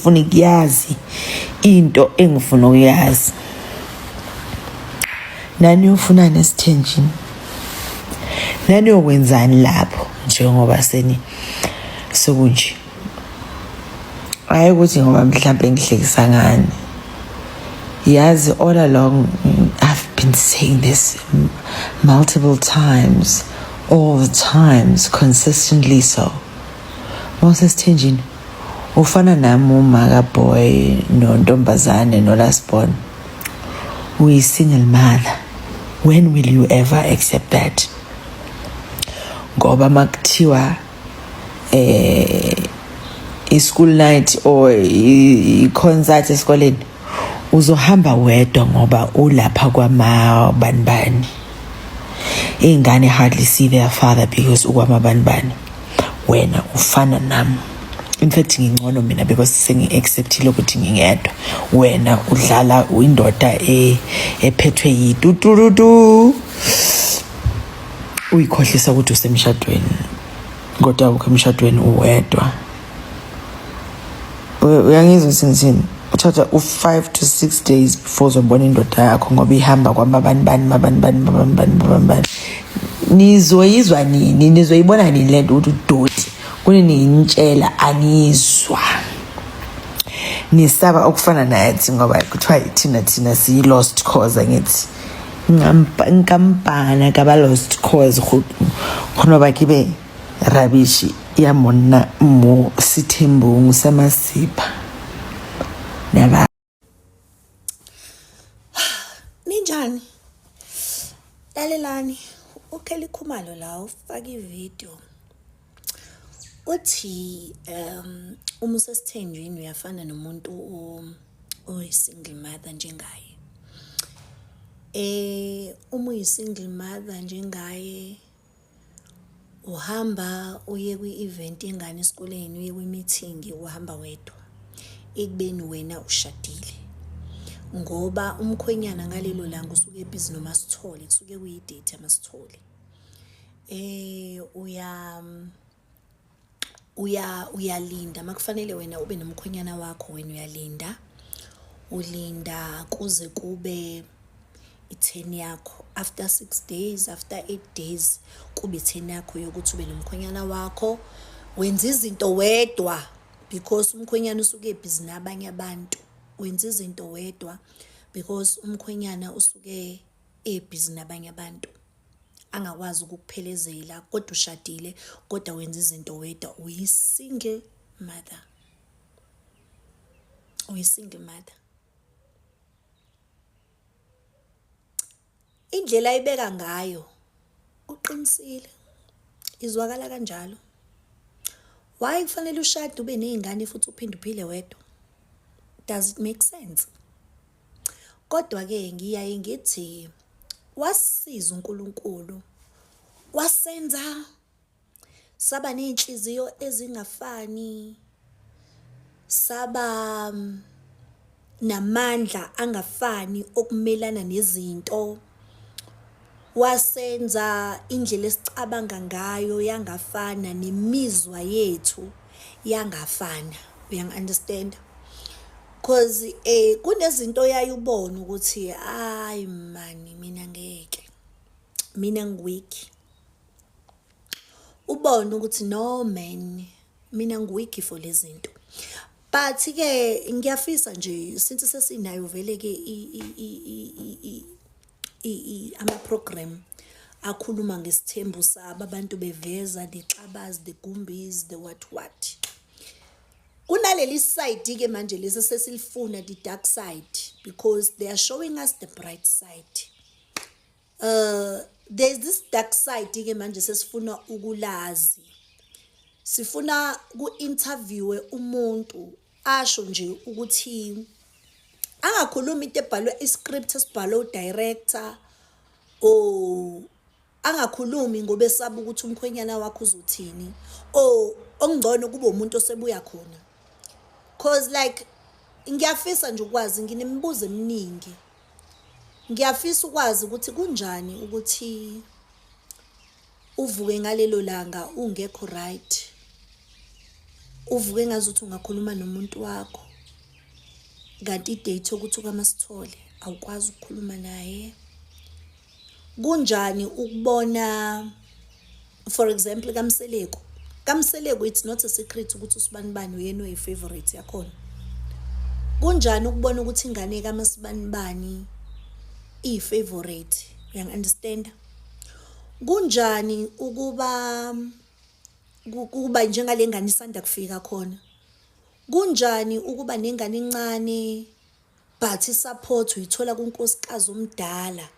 Ngifuna ukuyazi into engifuna ukuyazi. Nani ufunani esithenjini? Nani uyokwenzani lapho njengoba seni sekunje? Hayi ukuthi ngoba mhlambe ngihlekisa ngani. Yazi all along I've been saying this multiple times, all the times, consistently so. Mawusesithenjini ufana nami umaka boy nontombazane no-last born uyi-single mother. When will you ever accept that? Ngoba makuthiwa i-school night or i-concert esikoleni uzohamba wedwa ngoba ulapha kwama bani bani. Iy'ngane hardly see their father because ukwama bani bani. Wena ufana nami. In fact ngingcono mina because sengi-acceptile ukuthi ngingedwa. Wena udlala indoda ephethwe yituturutu, uyikhohlisa ukuthi usemshadweni kodwa awukho emshadweni, uwedwa. Uyangizwa ukuthi ngithini? Uthatha u-5 to 6 days before uzobona indoda yakho ngoba ihamba kwamabani bani mabani bani mabani bani mabani bani. Nizoyizwa nini? Nizoyibona nini le nto ukuthi udoti? Kunini nginitshela anizwa? Nisaba okufana nathi ngoba kuthiwa thina siyi-lost cause. Angithi nkampana ka ba lost cause go no ba ke be rubbish ya monna mo sethembong sa masipha naba. Ninjani? Lalelani, uKelly Khumalo la ufaka ividiyo. Uthi uma usesithenjini uyafana nomuntu oyi-single mother njengaye. Uma uyi-single mother njengaye uhamba uye kwi-event yengane esikoleni, uye kwi-meeting, uhamba wedwa ekubeni wena ushadile, ngoba umkhwenyana ngalelo langa usuke ebhizi noMaSithole, kusuke kuyi-date yaMaSithole. Uya uya uyalinda makufanele wena ube nomkhwenyana wakho, wena uyalinda, ulinda kuze kube i-turn yakho after 6 days, after 8 days kube i-turn yakho yokuthi ube nomkhwenyana wakho. Wenza izinto wedwa because umkhwenyana usuke ebhizi nabanye abantu. Wenza izinto wedwa because umkhwenyana usuke ebhizi nabanye abantu, angakwazi ukukuphelezela, kodwa ushadile, kodwa wenza izinto wedwa. Uyi-single mother, uyi-single mother. Indlela ayibeka ngayo uqinisile, izwakala kanjalo. Why kufanele ushade, ube ney'ngane futhi uphinde uphile wedwa? Does it make sense? Kodwa-ke ngiyaye ngithi wasisiza uNkulunkulu, wasenza saba ney'nhliziyo ezingafani, saba namandla angafani okumelana nezinto, wasenza indlela esicabanga ngayo yangafana, nemizwa yethu yangafana. Uyangi-understand? 'Cause kunezinto oyaye ubone ukuthi hayi mani, mina ngeke, mina ngi-weak. Ubone ukuthi no man, mina ngi-weak for lezi zinto. But-ke ngiyafisa nje since sesinayo vele-ke ama-program akhuluma ngesithembu sabo, abantu beveza the xabas, the gumbis, the what what. Kunaleli side-ke manje lesi sesilifuna, the dark side, because they are showing us the bright side. There's this dark side-ke manje sesifuna ukulazi. Sifuna ku-interview-we umuntu asho nje ukuthi angakhulumi into ebhalwe i-script esibhalwe u-director, or angakhulumi ngoba esaba ukuthi umkhwenyana wakhe uzothini, or okungcono kube umuntu osebuya khona. 'Cause like ngiyafisa nje ukwazi, nginemibuzo eminingi. Ngiyafisa ukwazi ukuthi kunjani ukuthi uvuke ngalelo langa ungekho right. Uvuke ngazuthi ungakhuluma nomuntu wakho. Kanti i-date yokuthi ukaMasithole awukwazi ukukhuluma naye. Kunjani ukubona, for example, kaMseleku? KaMseleku, it's not a secret ukuthi usibanibani uyena oyi-favorite yakhona. Kunjani ukubona ukuthi ingane kaMasibanibani iyi-favorite? Uyangi-understand? Kunjani ukuba kuba njengale ngane isanda kufika khona? Kunjani ukuba nengane encane but i-support uyithola kunkosikazi omdala?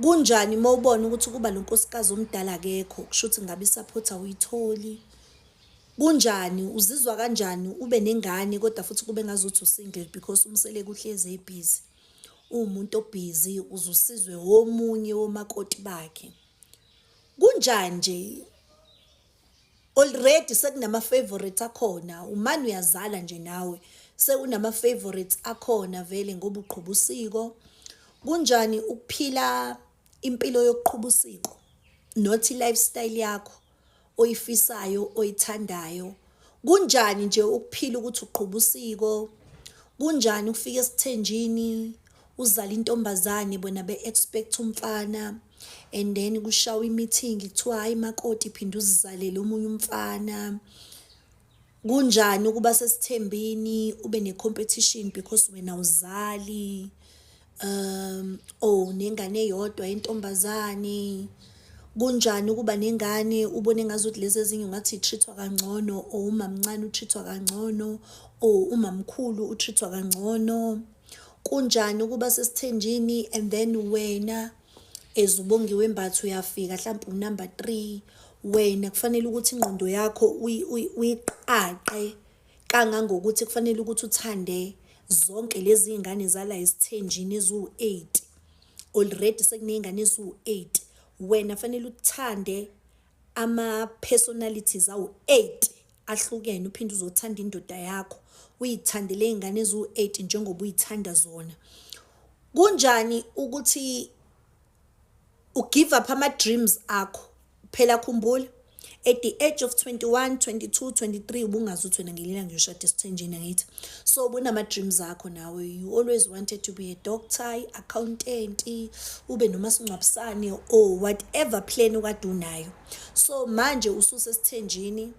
Kunjani uma ubona ukuthi kuba lo nkosikazi omdala akekho, kusho ukuthi ngabe i-support awuyitholi? Kunjani, uzizwa kanjani ube nengane kodwa futhi kube ngazuthi u-single because uMseleku uhlezi e-busy, uwumuntu o-busy, uze usizwe omunye womakoti bakhe? Kunjani nje? Already sekunama-favorites akhona. Umane uyazala nje nawe, sekunama-favorites akhona vele ngoba uqhuba usiko. Kunjani ukuphila impilo yokuqhuba usiko, not i-lifestyle yakho oyifisayo, oyithandayo? Kunjani nje ukuphila ukuthi uqhuba usiko? Kunjani ukufika esithenjini, uzala intombazane, bona be-expect umfana, and then kushawa i-meeting, kuthiwa, "Hayi makoti, phinde uzizalele omunye umfana"? Kunjani ukuba sesithembini, ube ne-competition because wena awuzali, or nengane eyodwa yentombazane? Kunjani ukuba nengane, ubone ngazuthi lezi ezinye ungathi i-treat-wa kangcono, or umamncane u-treat-wa kangcono, or umamkhulu u-treat-wa kangcono? Kunjani ukuba sesithenjini and then wena as uBongiwe Mbatha uyafika, hlampe u-number 3, wena kufanele ukuthi ingqondo yakho uyiqaqe kangangokuthi kufanele ukuthi uthande zonke lezi iy'ngane zala esithenjini eziwu-8? Already sekuney'ngane eziwu-8, wena fanele uthande ama-personalities awu-8 ahlukene, uphinde uzothanda indoda yakho, uyithandele iy'ngane eziwu-8 njengoba uyithanda zona. Kunjani ukuthi u-give up ama-dreams akho? Phela khumbula, at the age of 21, 22, 23, ubungazi ukuthi wena ngelinye ngiyoshada esithenjini, angithi? So ubunama-dreams akho nawe. You always wanted to be a doctor, i-accountant, ube nomasingcwabisane or whatever plan okade unayo. So manje ususesithenjini,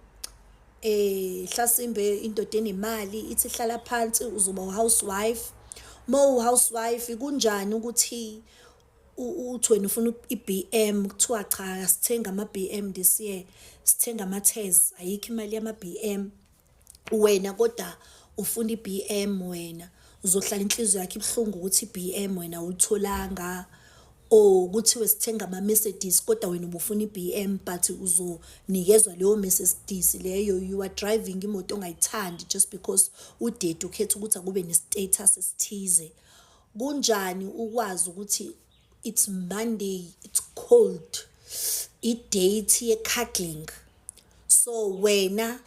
hlasimbe indoda enemali ithi, "Hlala phansi, uzoba u-housewife." Uma u-housewife, kunjani ukuthi uthi wena ufuna i-BM, kuthiwa, "Cha, sithenga ama-BM this year, sithenga ama-Tazz, ayikho imali yama-BM"? Wena kodwa ufuna i-BM. Wena uzohlala inhliziyo yakho ibuhlungu ukuthi i-BM wena awuyitholanga, or kuthiwe sithenga ama-Mercedes kodwa wena ubufuna i-BM, but uzonikezwa leyo Mercedes leyo. You are driving imoto ongayithandi just because udaddy ukhetha ukuthi akube ne-status esithize. Kunjani ukwazi ukuthi it's Monday, it's cold, i-date ye-cuddling, so wena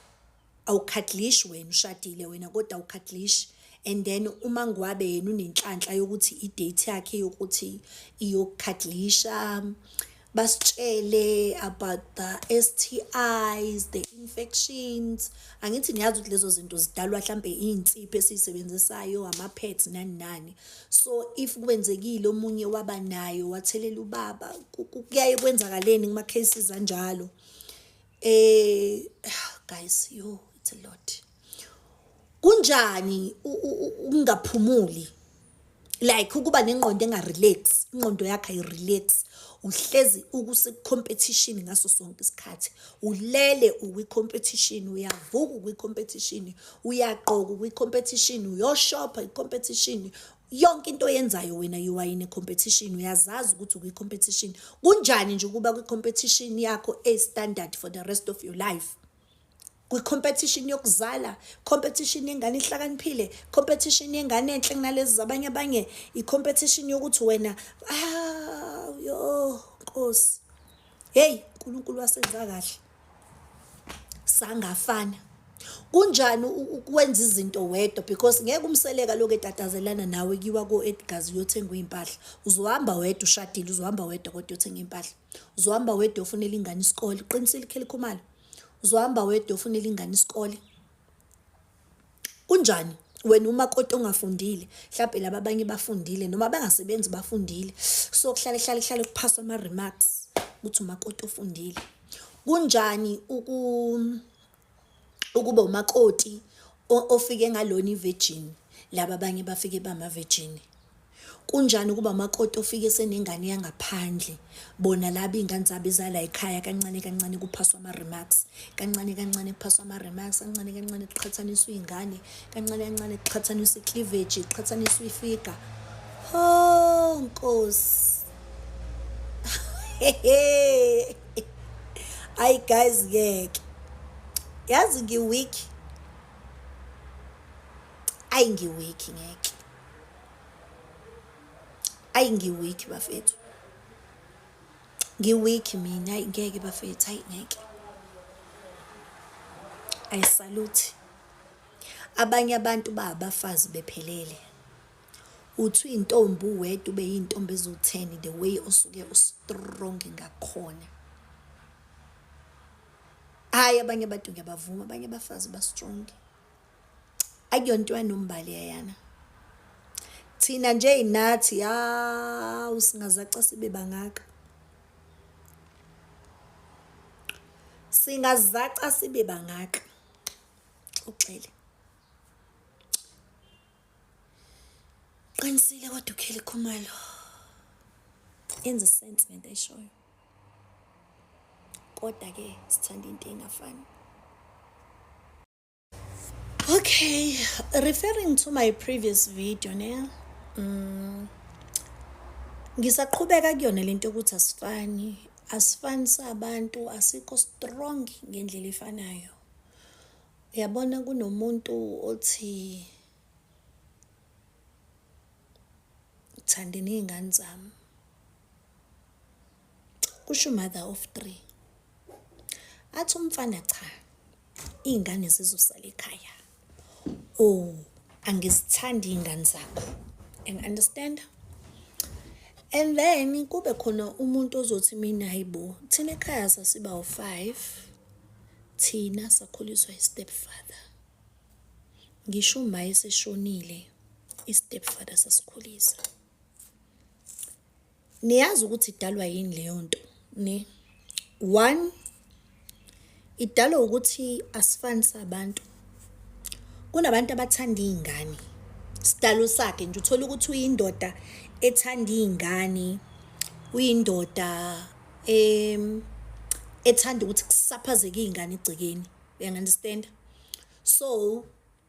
awucuddlishi, wena ushadile wena kodwa awucuddlishi, and then uma ngwabe yena unenhlanhla yokuthi i-date yakhe yokuthi iyokucuddlisha? Basitshele about the STIs, the infections. Angithi niyazi ukuthi lezo zinto zidalwa hlampe iy'nsipho esiyisebenzisayo, ama-pads, nani nani. So if kwenzekile omunye waba nayo, wathelela ubaba, kuyaye kwenzakaleni kuma-cases anjalo? Guys, yo, it's a lot. Kunjani ukungaphumuli, like ukuba nengqondo enga-relax, ingqondo yakho ayi-relax, uhlezi ukuse-competition ngaso sonke isikhathi, ulele ukwi-competition, uyavuka ukwi-competition, uyagqoka ukwi-competition, uyoshopha i-competition, yonke into oyenzayo wena you are in a competition, uyazazi ukuthi ukwi-competition? Kunjani nje ukuba kwi-competition yakho e-standard for the rest of your life, kwi-competition yokuzala, competition yengane ihlakaniphile, competition yengane enhle kunalezi zabanye abanye, i-competition yokuthi wena, ah, yo Nkosi, hey, uNkulunkulu wasenza kahle sangafana. Kunjani ukwenza izinto wedwa? Because ngeke umseleka lokhu etatazelana nawe kuyiwa ko-Edgars uyothenga iy'mpahla. Uzohamba wedwa, ushadile, uzohamba wedwa kodwa uyothenga iy'mpahla. Uzohamba wedwa uyofunela ingane isikole. Qinisile Kelly Khumalo, uzohamba wedwa uyofunela ingane isikole. Kunjani? Wena umakoti ongafundile, mhlawumbe laba abanye bafundile noma bangasebenzi bafundile. So kuhlale kuhlale kuhlale kuphaswa ama-remarks ukuthi umakoti ofundile. Kunjani ukuba umakoti ofike ngalona i-virgin, laba abanye bafike bama-virgin? Kunjani ukuba umakoti ofike esenengane yangaphandle, bona laba iy'ngane zabo ezala ekhaya, kancane kancane kuphaswa ama-remarks, kancane kancane kuphaswa ama-remarks, kancane kancane kuqhathaniswa iy'ngane, kancane kancane kuqhathaniswa i-cleavage, kuqhathaniswa i-figure. Oh Nkosi. Hayi guys, ngeke. Yazi ngi-weak. Ayi ngi-weak ngeke. Ayi ngi-weak bafethu. Ngi-weak mina, ayi ngeke bafethu, ayi ngeke. I salute. Abanye abantu ba abafazi bephelele. Uthi uyintombi uwedwa ube yintombi eziwu-10 the way osuke u-strong ngakhona. Hhayi abanye abantu ngiyabavuma, abanye abafazi ba-strong. Akuyona into yanombali yayana. Thina nje nathi hawu singazaca sibe bangaka. Singazaca sibe bangaka. Uxele. Qinisile kodwa uKelly Khumalo. Yenza sense lento ayishoyo. Kodwa ke sithanda into engafani. Okay, referring to my previous video ne. Ngisaqhubeka kuyona lento yokuthi asifani, asifani sabantu, asikho strong ngendlela efanayo. Uyabona kunomuntu othi ngithande ney'ngane zami. Kusho mother of 3. Athi umfana cha, iy'ngane zizosala ekhaya. Oh, angizithandi iy'ngane zakho. And understand? And then kube khona umuntu ozothi mina hayibo, thina ekhaya sasiba u-5. Thina sakhuliswa i-stepfather. Ngisho uma eseshonile, i-stepfather sasikhulisa. Niyazi ukuthi idalwa yini leyo nto, ne? One, idalwa ukuthi asifani sabantu. Kunabantu abathanda iy'ngane. Sidalo sakhe nje uthola ukuthi uyindoda ethanda iy'ngane, uyindoda ethanda ukuthi kusaphazeke iy'ngane egcekeni. Uyangi-understand? So,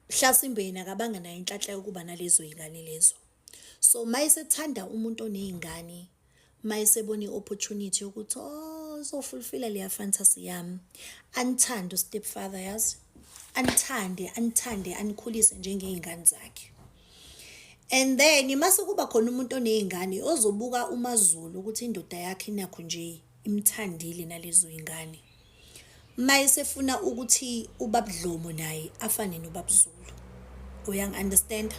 mhlasimbe yena akabanga nayo inhlanhla yokuba nalezo y'ngane lezo. So, mayesethanda umuntu oney'ngane, mayesebona i-opportunity yokuthi oh uzofulfilla leya fantasy yami, anithande u-stepfather yazi, anithande, anithande, anikhulise njengey'ngane zakhe. And then mase kuba khona umuntu oney'ngane ozobuka uMaZulu ukuthi indoda yakhe inakho nje imthandile nalezo y'ngane. Mayesefuna ukuthi uBab'Dlomo naye afane noBab'Zulu. Uyangi-understand?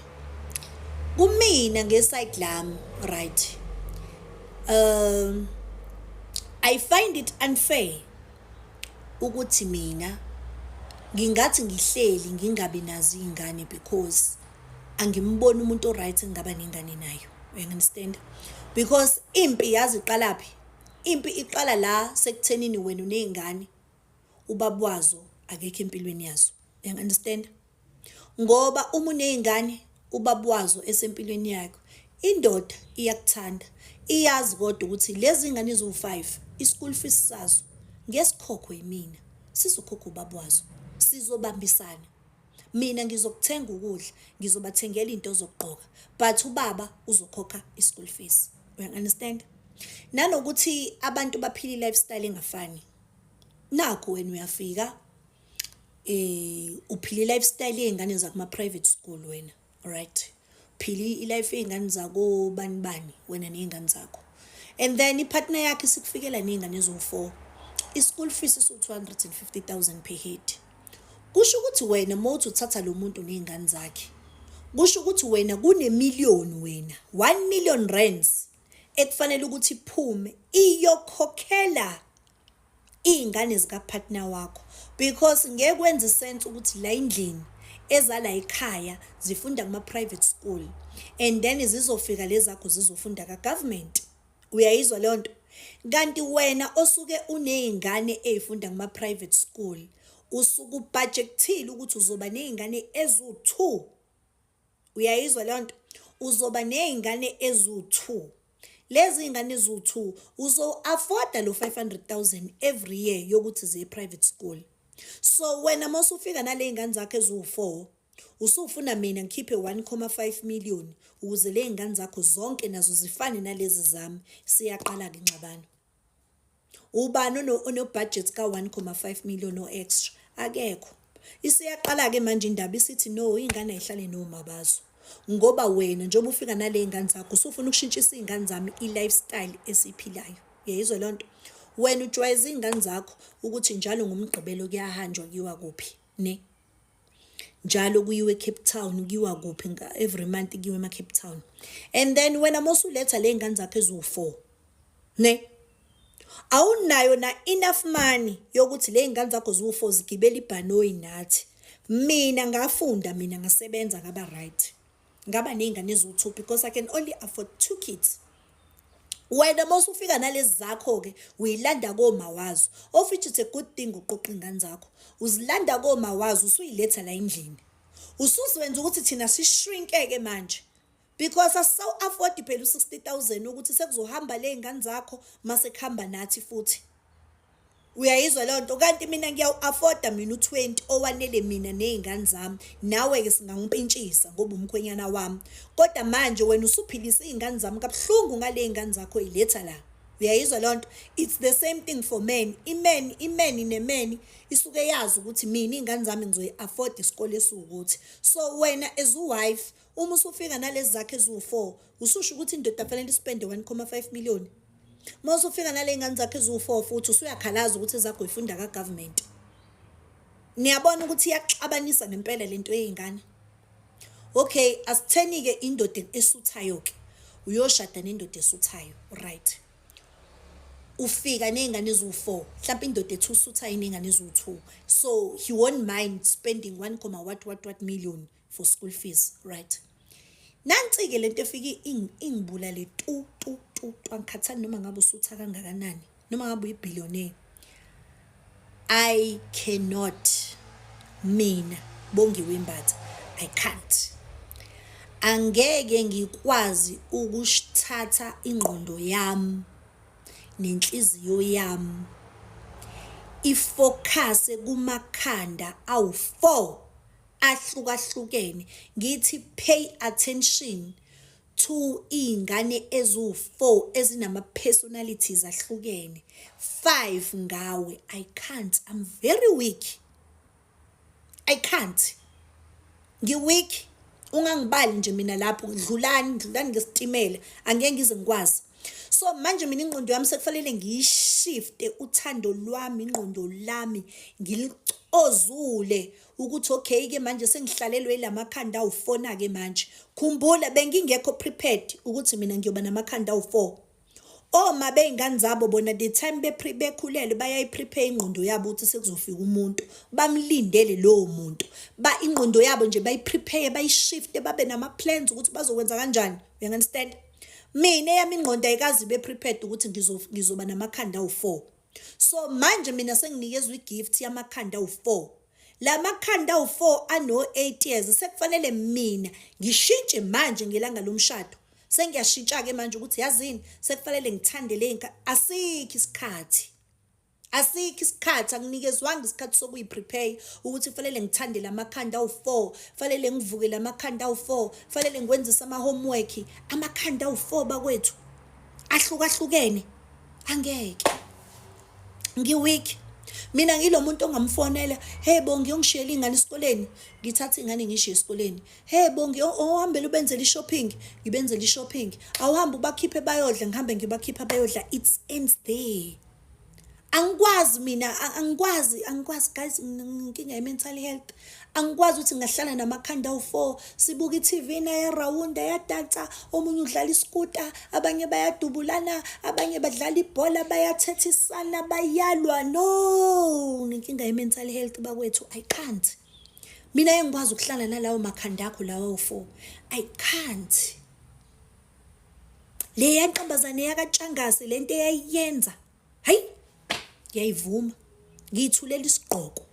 Kumina nge-side lami, right? I find it unfair ukuthi mina ngingathi ngihleli ngingabi nazo iy'ngane because angimboni umuntu o-right engingaba nengane nayo. Uyangi-understand? Because impi yazi iqalaphi? Impi iqala la sekuthenini wena uney'ngane, ubaba wazo akekho empilweni yazo. Uyangi-understand? Ngoba uma uney'ngane ubaba wazo esempilweni yakho, indoda iyakuthanda, iyazi kodwa ukuthi lezi ngane eziwu-5 i-school fees sazo ngesikhokhwe yimina, sizokhokha ubaba wazo, sizobambisana. Mina ngizokuthenga ukudla, ngizobathengela into zokugqoka, but ubaba uzokhokha i-school fees. Uyangi-understand? Nanokuthi abantu baphila i-lifestyle engafani. Nakho wena uyafika uphila i-lifestyle yey'ngane zakuma-private school wena, alright? Phila i-life yey'ngane zakobani bani wena ney'ngane zakho. And then i-partner yakho isikufikela ney'ngane eziwu-4. I-school fees isu-250,000 per head. Kusho ukuthi wena mawuthi uthatha lo muntu ney'ngane zakhe, kusho ukuthi wena kunemiliyoni wena, 1 million rands ekufanele ukuthi iphume iyokhokhela iy'ngane zika-partner wakho, because ngeke kwenze sense ukuthi la endlini Ezala ekhaya zifunda kuma-private school and then zizofika lezakho zizofunda ka-government. Uyayizwa leyo nto? Kanti wena osuke uney'ngane ey'funda kuma-private school, usuke ubhajekthile ukuthi uzoba ney'ngane eziwu-2. Uyayizwa leyo nto? Uzoba ney'ngane eziwu-2. Lezi y'ngane eziwu-2 uzo-afforda lo 500 000 every year yokuthi ziye private school. So wena mosufika nale y'ngane zakho eziwu-4, usufuna mina ngikhiphe 1.5 million ukuze le y'ngane zakho zonke nazo zifane nalezi zami. Siyaqala-ke ingxabano. Ubani ono-budget ka-1.5 million o-extra? Akekho. Isiyaqala-ke manje indaba isithi no, iy'ngane ay'hlale noma bazo. Ngoba wena njengoba ufika nale y'ngane zakho usufuna ukushintshisa iy'ngane zami i-lifestyle esiyiphilayo. Uyayizwa leyo nto? Wena ujwayeze iy'ngane zakho ukuthi njalo ngoMgqibelo kuyahanjwa kuyiwa kuphi, ne? Njalo kuyiwe eCape Town, kuyiwa kuphi, every month kuyiwe ema-Cape Town. And then wena mawusuletha le y'ngane zakho eziwu-4, ne? Awunayo na enough money yokuthi le y'ngane zakho ziwu-4 zigibele ibhanoyi nathi. Mina ngafunda, mina ngasebenza, ngaba right. Ngaba ney'ngane eziwu-2 because I can only afford two kids. Wena mawusufika nalezi zakho-ke uyilanda koma wazo. Of which it's a good thing uqoqa iy'ngane zakho. Uzilanda koma wazo, usuyiletha la endlini. Usuzenza ukuthi thina sishrinke-ke manje. Because asisawu-afford phela u-60 000 ukuthi sekuzohamba le y'ngane zakho mase kuhamba nathi futhi. Uyayizwa leyo nto? Kanti mina ngiyawu-afforda mina u-20 owanele mina ney'ngane zami. Nawe-ke singangimpintshisa ngoba umkhwenyana wami. Kodwa manje wena usuphilisa iy'ngane zami kabuhlungu ngale y'ngane zakho oy'letha la. Uyayizwa leyo nto? It's the same thing for men. I-man, i-man ne-man isuke yazi ukuthi mina iy'ngane zami ngizoyi-afford isikole esiwukuthi. So wena as u-wife, uma usufika nalezi zakho eziwu-4, ususho ukuthi indoda fanele ispende 1.5 million. Uma usufika nale y'ngane zakho eziwu-4 futhi usuyakhalaza ukuthi ezakho uyifunda ka-government. Niyabona ukuthi iyaxabanisa ngempela lento yey'ngane. Okay, asitheni-ke indoda esuthayo-ke. Uyoshada nendoda esuthayo, right? Ufika ney'ngane eziwu-4, mhlawumpe indoda ethi usuthayo iney'ngane eziwu-2. So he won't mind spending 1, what what what million for school fees, right? Nansi-ke lento efike ingibulale tu tu tu tu, angikhathali noma ngabe usutha kangakanani, noma ngabe uyi-billionaire. I cannot, mina Bongiwe Mbatha, I can't. Angeke ngikwazi ukusithatha ingqondo yami nenhliziyo yami ifocus kumakhanda awu-4 ahlukahlukene, ngithi pay attention to iy'ngane eziwu-4 ezinama-personalities ahlukene. 5 ngawe, I can't. I'm very weak. I can't. Ngi-weak. Ungangibali nje mina lapho, dlulani, dlulani ngesitimela, angeke ngize ngikwazi. So manje mina ingqondo yami sekufanele ngiyishifte, uthando lwami, ingqondo lami ngilicozule ukuthi okay ke manje sengihlalelwe ilamakhanda awu-4 ke manje. Khumbula bengingekho prepared ukuthi mina ngiyoba namakhanda awu-4. Oma bey'ngane zabo bona the time bekhulelwe bayayi-prepare ingqondo yabo ukuthi sekuzofika umuntu, bamlindele lowo muntu. Ba ingqondo yabo nje bayi-prepare, bayishifte, babe nama-plans ukuthi bazokwenza kanjani. You understand? Mina eyami ingqondo ayikaze ibe prepared ukuthi ngizoba namakhanda awu-4. So manje mina senginikezwe i-gift yamakhanda awu-4. La makhanda awu-4 ano-8 years, sekufanele mina ngishintshe manje ngelanga lomshado. Sengiyashintsha-ke manje ukuthi yazini, sekufanele ngithande le asikho isikhathi. Asikho isikhathi, anginikezwanga isikhathi sokuyi-prepare ukuthi kufanele ngithande lamakhanda awu-4, fanele ngivuke lamakhanda awu-4, fanele ngiwenzise ama-homework, amakhanda awu-4 bakwethu ahlukahlukene. Angeke. Ngi-weak. Mina ngilo muntu ongamfonela, "Hey Bongi, uyongishiyela ingane esikoleni." Ngithatha ingane ngishiye esikoleni. "Hey Bongi, owuhambele ubenzele i-shopping." Ngibenzele i-shopping. "Awuhambe ubakhiphe bayodla." Ngihambe ngibakhipha bayodla. It ends there. Angikwazi mina, angikwazi, angikwazi guys, nginenkinga ye-mental health. Angikwazi ukuthi ngingahlala namakhanda awu-4, sibuka i-TV nayarawunda, yadansa, omunye udlala iskuta, abanye bayadubulana, abanye badlala ibhola, bayathethisana, bayalwa. No, nginenkinga ye-mental health bakwethu, I can't. Mina engikwazi ukuhlala nalawo makhanda akho lawo awu-four. I can't. Le yantombazane yakaTshangase lento eyayiyenza. Hayi, ngiyayivuma. Ngiyithulela isigqoko.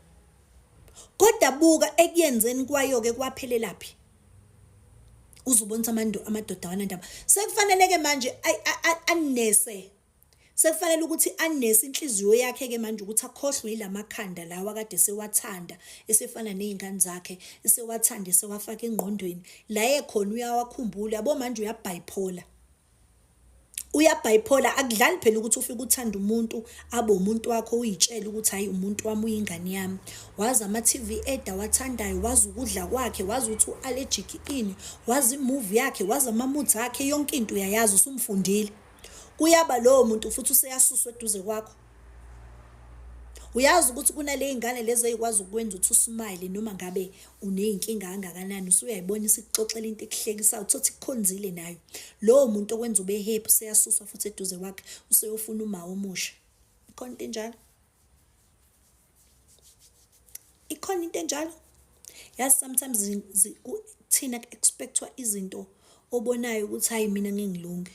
Kodwa buka ekuyenzeni kwayo-ke kwaphelelaphi. Uzubonisa amadoda awanandaba. Sekufanele-ke manje anese. Sekufanele ukuthi anese inhliziyo yakhe-ke manje ukuthi akhohlwe yilamakhanda lawa kade sewathanda, esefana ney'ngane zakhe, esewathanda esewafaka engqondweni. La ekhona uyawakhumbula, yabo manje uya-bipolar. Uya-bipolar, akudlali phela ukuthi ufike uthanda umuntu, abe umuntu wakho uyitshele ukuthi hhayi umuntu wami uyingane yami. Wazi ama-T_V ad awathandayo, wazi ukudla kwakhe, wazi ukuthi u-allergic ini, wazi i-movie yakhe, wazi ama-moods akhe, yonke into uyayazi usumfundile. Kuyaba lowo muntu futhi useyasuswa eduze kwakho. Uyazi ukuthi kunale y'ngane lezi ey'kwazi ukwenza ukuthi usmayile noma ngabe uney'nkinga kangakanani, usuyayibona isikuxoxela into ekuhlekisayo, uthole ukuthi ikukhonzile nayo. Lowo muntu okwenza ube happy useyasuswa futhi eduze kwakhe, useyofuna uma omusha. Ikhona into enjalo? Ikhona into enjalo? Yazi sometimes thina ku-expect-wa izinto obonayo ukuthi hhayi mina ngeke ngilunge.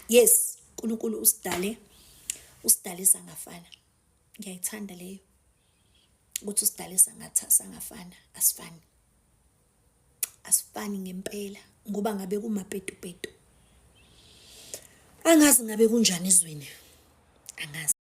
Yes, uNkulunkulu usidale, usidale sangafana. Ngiyayithanda leyo. Ukuthi usidale sangafana, asifani. Asifani ngempela ngoba ngabe kumapetupetu. Angazi ngabe kunjani ezweni. Angazi.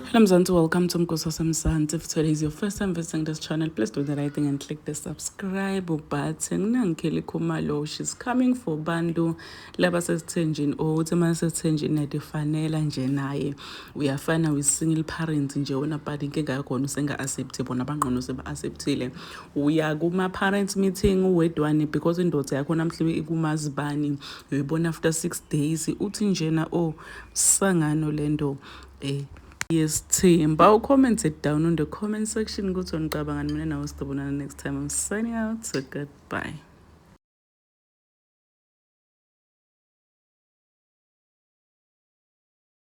Hello Mzansi, welcome to Mgosi Wasemzansi. If today is your first time visiting this channel, please do the right thing and click the subscribe button. NanguKelly Khumalo, she's coming for bantu laba sesithenjini or uthi uma sesithenjini yadifanela nje naye uyafana with single parents nje wena, but inkinga yakhona usenga-accept bona abangqono seba-acceptile. Uya kuma-parents meeting uwedwane because indoda yakho namhlanje ikumazibani, uyoyibona after 6 days. Uthi njena oh sangano lento yesithemba. Ucomment it down on the comment section ukuthi unicabangani. Mina nawe sizobonana next time. I'm signing out, so goodbye.